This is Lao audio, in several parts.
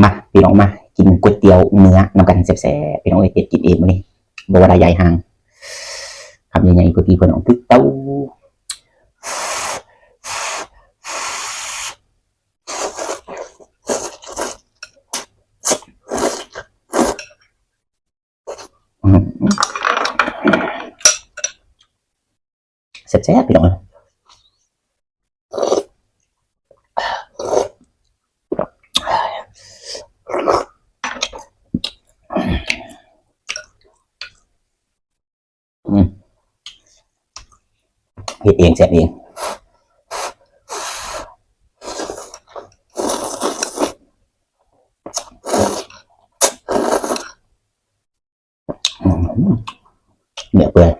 ມາພີ່ນ້ອງ ມາກິນກ໋ວຍຕຽວເນື້ອນຳກັນແຊບໆ ພີ່ນ້ອງເອີຍ. ເຮັດກິນເອງມື້ນີ້ ບໍ່ວ່າໄດ້ຢາຍຫ່າງ ຄຳໃຫຍ່ໆ ເພື່ອພີ່ເພື່ອນ້ອງຄືເກົ່າ. ແຊບໆ ພີ່ນ້ອງເອີຍ. ອືມ ເຮັດເອງແຊບເອງ. ອືມ ເໜືອເປື່ອຍ.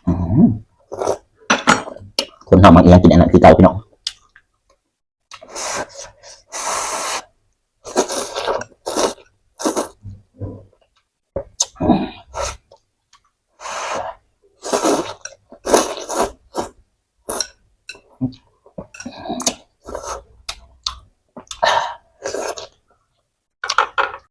ອືມ ຄົນເຮົາມັກອີຫຍັງກິນອັນນັ້ນຄືເກົ່າ ພີ່ນ້ອງ. ອືມ.